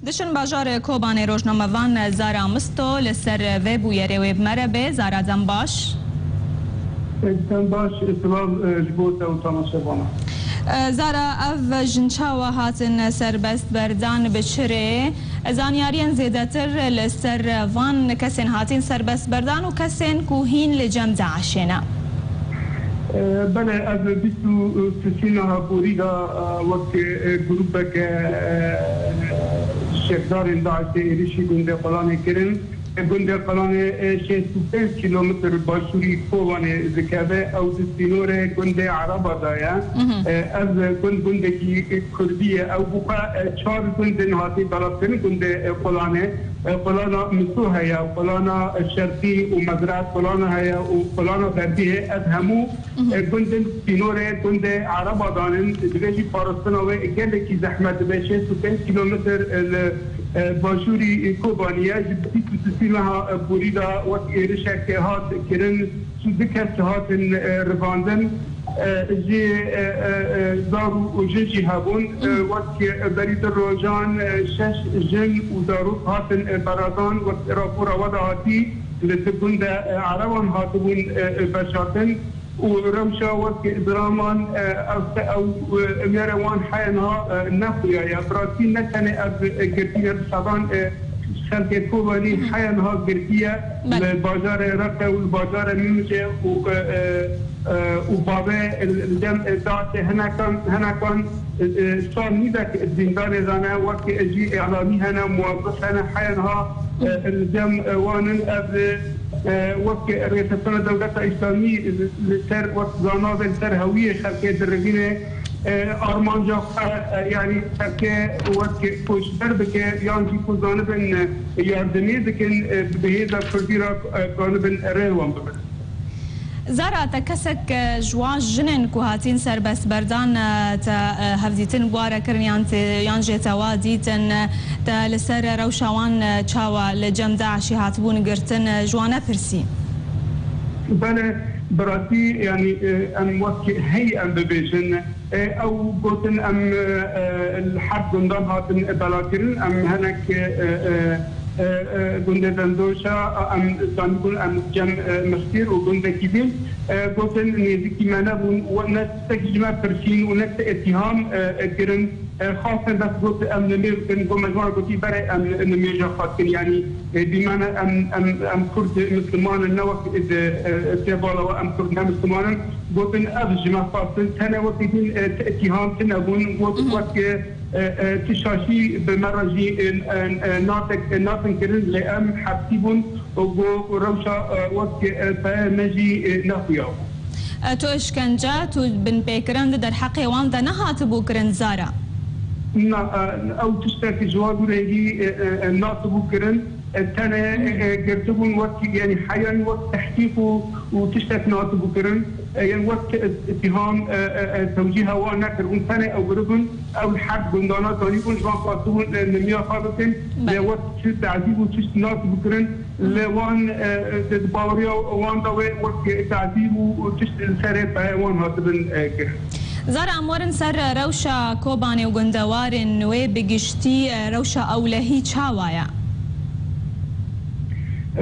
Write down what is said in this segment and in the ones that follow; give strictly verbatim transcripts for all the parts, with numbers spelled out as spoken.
Diçin bajarê Kobanê, rojnamevan Zara Misto li ser vê bûyerê wê bi me re bê. Zara, dem baş. Dem baş, silav, e, ji bo te û temaşevanan. E, Zara, ev jin çawa hatin serbest berdan, bi çi rê? Zanyariyên zêdetir li ser van kesên hatin serbest berdan û kesên ku hîn li cem DAIŞê ne. E, belê, ev bîst û sisî meha borî de, e, wek, e, grûpeke, e, çekdarên DAIŞê êrişî gundê Qolanê kirin. Gundê Qolanê, e, şêst û pênc kîlometr başûrî Kobanê dikeve. Ew di sînorê gundê Ereba de ye. Mhm. E, ev gund gundekî kurdî ye. Ew bi xwe, e, çar gundên hatî belavkirin gundê, e, Qolanê. E, Qolana Miso heye, Qolana Şerqî û Mezra Qolana heye û Qolana Berdî heye. Ev hemû, mhm, e, gundên sînorê gundê Ereba danin. Divê jî parastina wê gelekî zehmet dibe. Şêst û pênc kîlometr, e, li, e, başûrî Kobanî ye. Ji bîst û sisî meha, e, borî de wek êrişek hat kirin. Çû du kes hatin, e, rivandin. E, ji, e, e, e, zarok û jin jî hebûn. E, wek, e, berî du rojan, e, şeş jin û zarok hatin, e, beradan, wek rapora we de hatî, li du gund de, e, Ereban hatibûn, e, e, veşartin. Û rewşa wek draman, e, ev, ew, e, ewiyara wan heya niha, e, nexuya ye. Bi rastî ne tenê ev, e, girtî ne, bi sedan, e, xelkê Kobanî, mhm, heya niha girtî ye. Belê. Li bajarê Reqe û li bajarê Minbicê û, e, e, e, û bavê li, li dem, e, DAIŞê hinekan, hinekan, e, e, sal nîvek zindanê de ne, wek jî îlamî hene, muwazif hene, heya niha, e, li dem, e, wan in. Ev, e, wek rêxistina dewleta Îslamî li ser, wek zanavê li ser hewiyê xelkê dirivîne, e, armanca xwe, e, yanî xelkê wek koçber bike, yan jî ku zanibin, e, yardimê dikin, e, bi hêza Kurdî re, e, zanibin rê wan bibin. Zara, te kesek, e, ji wan jinên ku hatin serbestberdan, e, te, e, hevdîtin bi wan re kirin yan te, yan jê te wa dîtin, e, te li ser rewşa wan, e, çawa li cem DAIŞê hatibûn girtin, e, ji wan nepirsî? Belê, bi rastî, yanî, e, em wek hey em bibêjin, e, ew gotin, em, e, e, li her gundan hatin belakirin, em hinek, e, e, e, e, gundê Dendoşa, e, em zanîbûn, em cem, e, Mixtîr û gundekî din, e, gotin, nêzîkî me nebûn, we ne tiştek ji me pirsîn û ne ti îtîham, e, e, kirin. E, xastin bes got, em nimêj in, got, me ji wan re gotî, berê em nimêja xwe dikin. Yanî, e, dîmene em, em, em Kurd Misliman in, ne wek di, e, têbala we em Kurd ne Misliman in. Gotin, ev ji me xwestin, tenê wekî din, e, ti îtîham tune bûn, got, mhm, wek, e, e, e, ti şaşî bi me re jî, e, e, e, natek-, e, natin kirin, lê em hepsî bûn û got, rewşa, e, wek, e, peyê me jî, e, nexuya. E, tu îşkence, tu binpêkirin di derheqê wan de nehatibû kirin, Zara? Na, e, ew tiştek ji wan rengî, e, e, e, natibû kirin. E, tenê, e, e, girtibûn wek, yanî heyan wek tehdîk û, û tiştek natibû kirin. E, yan wek, e, îtîham, e, e, e, tewcîha wan nekiribûn. Tenê ew giribûn, ew li her gundana zanîbûn, ji wan xwestibûn, e, nimiya xwe bikin. Belê. Lê wek çi tezîb û tişt natibû kirin. Li wan, e, di, di baweriya wan de wê wek tazî û, û tişt li serê peyê wan hatibin, e, kirin. Zara, em werin ser rewşa Kobanê û gundewarên wê bi giştî, e, rewşa ewlehî çawa ye?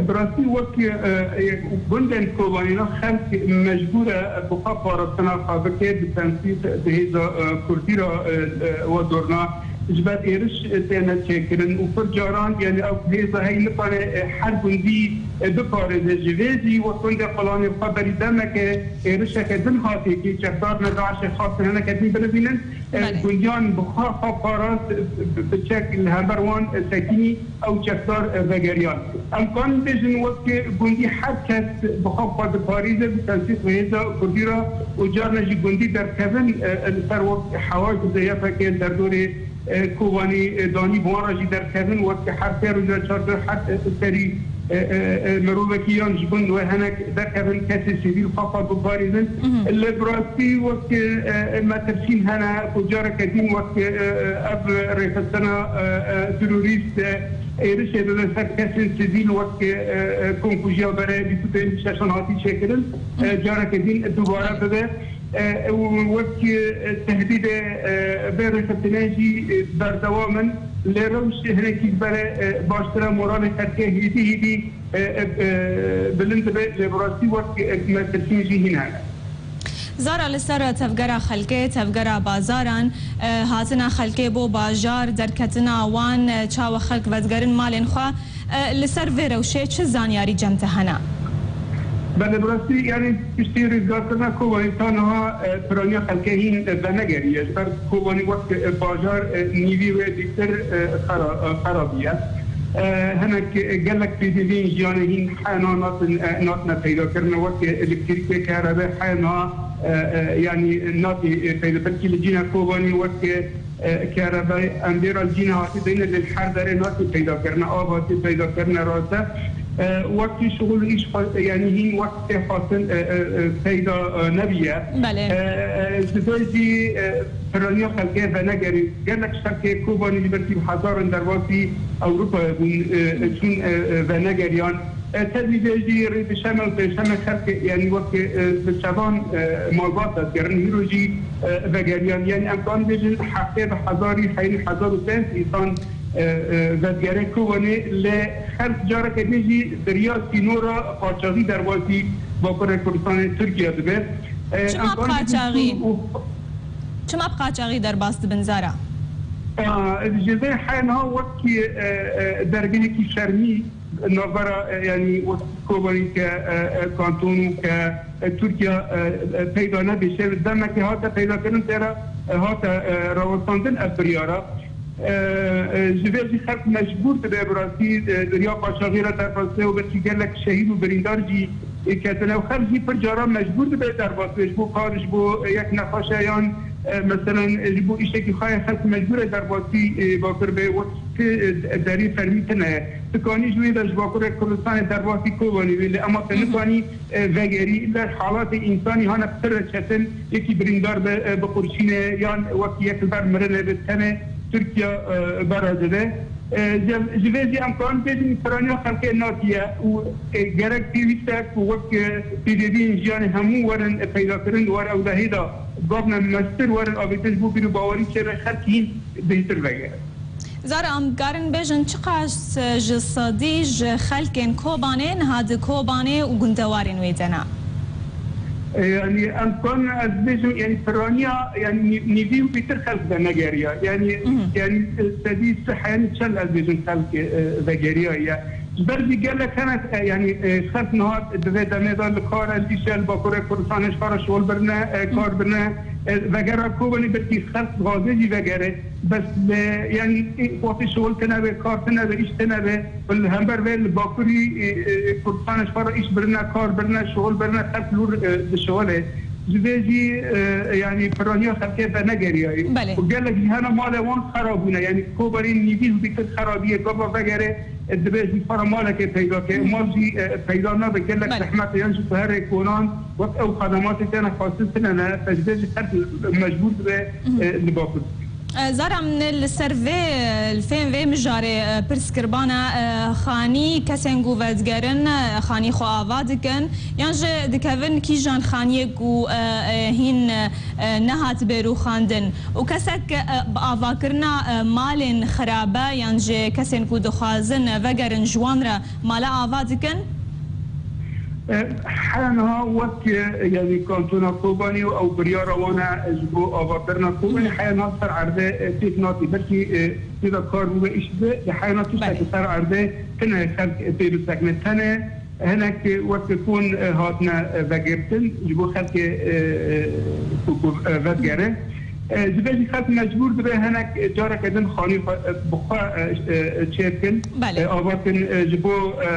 Bi rastî wek, e, e, gundên Kobanî ne xelk mecbûr e bi xwe parastina xwe bike, bi tensîq, bi hêza, e, Kurdî re, e, e, we dorna. Ji ber êriş têne çêkirin û pir caran, yanî ew hêza hey nikane, e, her gundî, e, biparêze. Ji vê zî wek gundê Qolanê xwe berî demeke êrişeke din hatê kê çekdar ne DAIŞê xwestin hineke din birivînin. E, belê. Gundiyan bi xwe xwe parast, e, bi, bi çek li hember wan, e, sekînî ew çekdar, e, vegeriyan. Em kanin bêjin wek gundî her kes bi xwe xwe diparêze, bi tensîq bi hêza Kurdî re û carna jî gundî derkevin, e, e, li ser wek hewa ji D Y P K yên derdorê, e, Kobanî, e, danî bi wan re jî derkevin, wek her sê roja çar sê her, e, serî, e, e, e, mirovekî yan ji bin wê hinek derkevin, kesê sivîl xwe xwe biparêzin. Mhm. Li bi rastî wek, e, e, metirsîn hene ku careke din wek, e, e, ev rêxistina, e, e, terorîst, e, êrişê bibe ser kesên sivîl wek, e, e, komkujiya berê bîst û pênc şeşan hatî çêkirin, e, careke din dubare bibe. E, û wek, e, tehdîdê, e, vê rêxistinê jî, e, berdewam in. Lê rewş hinekî ji ber e, baştir e, moralê xelkê hêdî hêdî e, e, e, bilind dibe, lê bi rastî wek e, me tirkîn jî hîn hene. Zara li ser tevgera xelkê, tevgera bazaran, e, hatina xelkê bo bajar, derketina wan, e, çawa xelk vedigerin malên xwe, e, li ser vê rewşê çi zanyarî cem te hene? Belê, bi rastî, yanî piştî rîzgarkirina Kobanî ta niha, e, piraniya xelkê hîn, e, venegeriye. Ji ber Kobanî wek, e, bajar, e, nîvî wê dîtir, e, xera-, e, xerabiye. E, hinek, e, gelek pêdivîn jiyanê hîn hena natin, e, natine peyda kirine, wek elektrîkê, kerebe, hena, e, e, yanî natî, e, peyda, belkî li cîna Kobanî wek, e, e, kerebe, em bêra li cîna hatî deyne, lê li her derê natî peyda kirine, av hatî peyda kirine, rast e. E, wekî şixul û îş xwe, yanî hîn wek tê xwestin, e, e, e, peyda, e, nebiye. Belê. E, e, ji vê jî, e, piraniya xelkê venegerî. Gelek ji xelkê Kobanî ji ber ku bi hezaran derbasî Ewropayê bûn, e, e, çûn, e, e, venegeriyan. E, tevî vê jî rê dişeme û pêşeme xelkê, yanî wek, e, bi sedan, e, malbat destgerin. Hîro jî, e, vegeriyan. Yanî em kan bêjin heftê bi hezarî, heyî hezar û pênc însan, e, e, vedigerê Kobanê, lê xelk careke din jî di riya sînora qaçaxî derbasî Bakurê Kurdistanê Tirkiye dibe. E, Çima em kan bêjin qaçaxî? Sî û Çima bi qaçaxî derbas dibin, Zara? E, ji vê heyna wekî, e, e, dergehekî fermî navbera, e, yanî wek Kobanî ke, e, e, kanton û ke, e, Tirkiye, e, e, peyda nebê. Şev demekê hate peydakirin tê re, e, hate, e, rawestandin ev biryara. E, e, ji vê jî xelk mecbûr dibe bi rastî, e, di riya qaçaxî re derbas be û belkî gelek şehîd û birîndar jî, e, ketine û xelk jî pir cara mecbûr dibe derbas be ji bo kar, ji bo, e, yek nexweşe yan, e, meselen, e, ji bo îşekî xwe ye xelk mecbûr e derbasî, e, Bakur be wek ti, e, derî fermî tune ye. Ti kanî ji wê de ji Bakurê Kurdistanê derbasî Kobanî bî, lê ema te nikanî, e, vegerî, illa halatê însanî hane pir çetin, yekî birîndar be, e, bi qurşînê yan wekî yek li ber mirinê bi tenê Tirkiye, e, bera dibe. E, ji, ji vê jî em karin bêjin piraniya xelkê natiye û, e, gerek pêwîst e ku wek, e, pêdivîn jiyanê hemû werin, e, peydakirin, wer ew dehê de gavne mestir werin avêtin ji bo bîr û bawerî çêbe xelk hîn bêhtir vegere. Zara, em karin bêjin çiqas ji sedî ji xelkên Kobanê niha di Kobanê û gundewarên wê de ne? E, yanî em kan ez bêjim, yanî piraniya, yanî nî-, nîvî û bêtir xelk venegeriya. Yanî, Mhm. yanî, e, sedî sih, yanî çend ez bêjim xelk, e, vegeriya ye. Ji ber vî gelek hene, e, yanî, e, xelk niha di vê demê de li kar e, li îş e, li Bakurê Kurdistanê ji xwe re şol birine, e, kar birine, e, vegera Kobanî belkî xelk dixwaze jî vegere. Bes li, yanî, e, wextê şol tune be, kar tune be, îş tune be, li hember vê li Bakurî, e, e, Kurdistanê ji xwe re îş birine, kar birine, şol birine, xelk lûr, e, dişole. Ji vê jî, e, yanî, piraniya xelkê venegeriyaye. Belê. Û gelek jî hene malê wan xera bûne. Yanî, Kobanî nîvî û bêtir xerabiye, gava vegere, e, divê jî para malekê peyda ke. Hı. Mal jî, e, peyda nabe, gelek Belê. zehmet e, yan jî ku herê konan wek ew xedematê têne xwestin tune ne, te ji vê jî her mecbûr dibe, Hı. e, li Bakur. E, Zara, min li ser vê, li fêm vê mijarê, e, pirs kir bana, e, xanî kesên ku vedigerin, e, xanî xwe ava dikin, yan jî dikevin kîjan xaniyê ku, e, e, hîn, e, e, nehat bê rûxandin û kesek, e, bi avakirina, e, malên xirabe yan jî kesên ku dixwazin, e, vegerin ji wan re mala ava dikin? E, heya niha wek, e, yanî kantona Kobanî û ew biryara wan e ji bo avakirina Kobanî, Hı hı. heya niha ser erdê, e, pêk natî. Belkî, e, tê de kar bûbe, îş bibe, lê heya niha tiştekî Belê. ser erdê tune xelk, e, pê bisekine. Tenê hinek wek kon, e, hatine, e, vegirtin ji bo xelkê, e, e, ku, ku, e, vedgere. E, ji vê jî xelk mecbûr dibe hinek, e, careke din xanî xwe, e, bi xwe, e, e, çêkin, Belê. e, avakin, e, ji bo, e,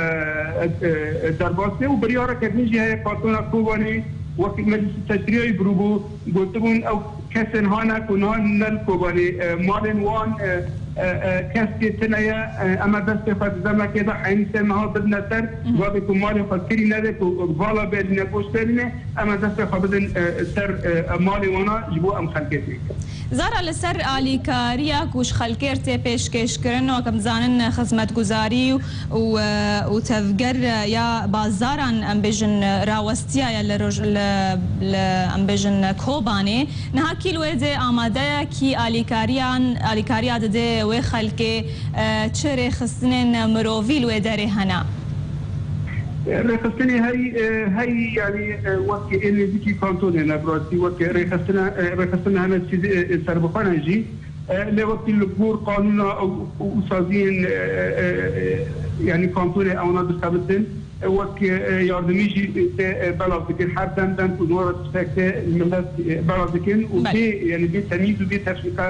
e, e, derbasê û biryareke din jî heye kantona Kobanî wek Meclîsî Teşrîyayî birûbû, gotibûn ew kesên hane ku niha ne li Kobanî, e, malên wan, e, e, e, keskê tune ye, e, em ê destê xwe di demekê de heynî sê meha bidine ser, Mhm. gavê ku malê xwe kirî nebe, ku vala berîne, goş berîne, em ê destê xwe bidin, e, ser, e, malê wana ji bo em xelkê têkin. Zara, li ser alîkariya ku ji xelkê re tê pêşkêşkirin, wek em dizanin, xizmetguzarî û, û, e, û tevger, e, ya bazaran, em bêjin, e, rawestiyaye li roj-, li, li, em bêjin, e, Kobanê. Niha kî li wê dê amade ye, kî alîkariyan, alîkariya dide Wê xelkê, e, çi rêxistinên mirovî li wê derê hene? Rêxistinê hey, e, hey, yanî, e, wek ê nêzîkî kantonê ne, bi rastî wek rêxistina, e, rêxistina hene sî-, e, e, serbixwe ne jî, e, lê wekî li gor qanûna û, û, û saziyên, e, e, e, yanî kantonê ewana dixebitin, e, wek, e, yardimî jî tê, e, belav dikin, her dem dem ku nora tiştekê millet, e, belav dikin û Belê. Bê, yanî bê temîz û bê tefrîqa,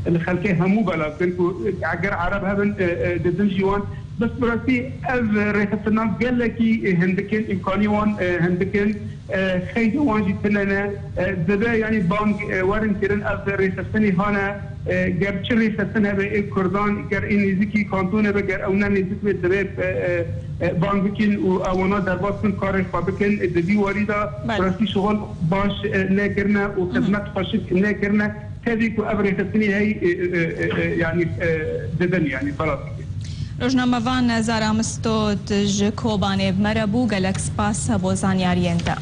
e, li xelkê hemû belav dikin ku eger Ereb hebin, e, e, didin jî wan. Bes bi rastî ev rêxistina gelekî, e, hindik in, îmkanî wan, e, hindik in, e, xeydê wan jî tune ne. E, dibe, yanî bang, e, werin kirin, ev rêxistinî hane, e, ger çi rêxistin hebe ê Kurdan, ger ê nêzikî kanton hebe, ger ew ne nêzik be, divê, e, e, e, bang bikin û ewana derbas bin karê xwe bikin. E, di vî warî de Belê. Bi rastî şixul baş, e, nekirine û Mhm. xizmet xweşik nekirine. Tevî ku ev rêxistinî hey, e, e, e, e, yanî, e, didin, yanî belav dikin. Rojnamevan Zara Mistot ji Kobanê bi me re bû. Gelek spas bo zanyariyên te.